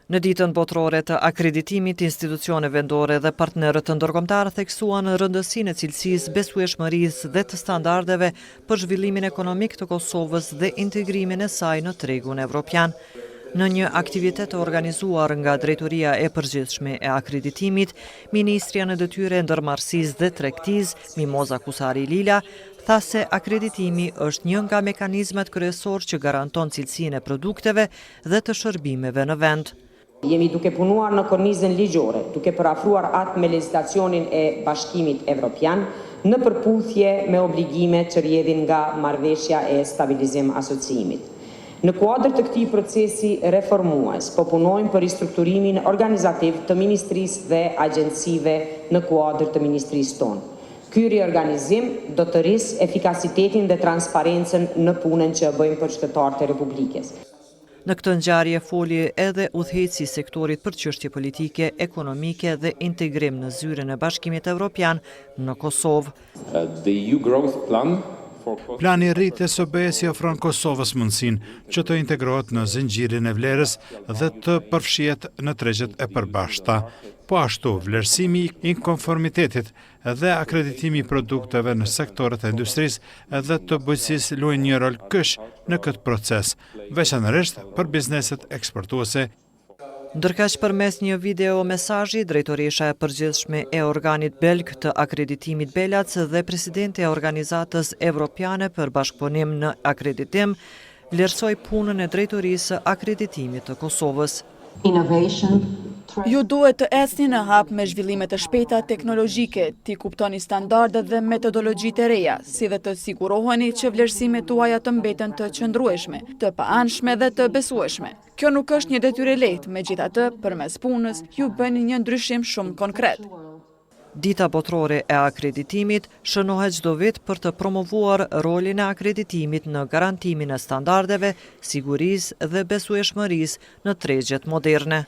Në Ditën Botërore të Akreditimit, institucione vendore dhe partnerët ndërkombëtarë theksuan rëndësinë e cilësisë, besueshmërisë dhe të standardeve për zhvillimin ekonomik të Kosovës dhe integrimin e saj në tregun evropian. Në një aktivitet të organizuar nga Drejtoria e Përgjithshme e Akreditimit, ministrja në detyrë e Ndërmarrësisë dhe Tregtisë, Mimoza Kusari Lila, tha se akreditimi është një nga mekanizmat kryesorë që garanton cilësinë e produkteve dhe të shërbimeve në vend. Jemi duke punuar në kornizën ligjore, duke përafruar atë me legjislacionin e Bashkimit Evropian, në përputhje me obligimet që rrjedhin nga Marrëveshja e Stabilizim Asociimit. Në kuadër të këtij procesi reformues, po punojmë për ristrukturimin organizativ të ministrisë dhe agjencive në kuadër të ministrisë tonë. Ky riorganizim do të rrisë efikasitetin dhe transparencën në punën që bëjmë për qytetarët e Republikës. Në këtë ngjarje foli edhe udhëheqësi i sektorit për çështje politike, ekonomike dhe integrim në zyrën e Bashkimit Evropian në Kosovë. The EU Growth Plan for Kosovo Plani i rritjes së BE-së i ofron Kosovës mundësinë që të integrohet në zinxhirin e vlerës dhe të përfshihet në tregjet e përbashkëta. Po ashtu, vlerësimi i konformitetit dhe akreditimi i produkteve në sektorët e industrisë dhe të bujqësisë luajnë një rol kyç në këtë proces, veçanërisht për bizneset eksportuese. Ndërkaq përmes një video mesazhi, drejtoresha e përgjithshme e organit belg të akreditimit Belac dhe presidenti e Organizatës Evropiane për Bashkëpunim në Akreditim vlerësoi punën e drejtorisë së akreditimit të Kosovës. Innovation. Ju duhet të ecni në hap me zhvillimet e shpejta teknologjike, t'i kuptoni standardet dhe metodologjitë e reja, si dhe të siguroheni që vlerësimet tuaja të mbeten të qëndrueshme, të paanshme dhe të besueshme. Kjo nuk është një detyrë e lehtë, megjithatë, përmes punës, ju bëni një ndryshim shumë konkret. Dita Botërore e Akreditimit shënohet çdo vit për të promovuar rolin e akreditimit në garantimin e standardeve, sigurisë dhe besueshmërisë në tregjet moderne.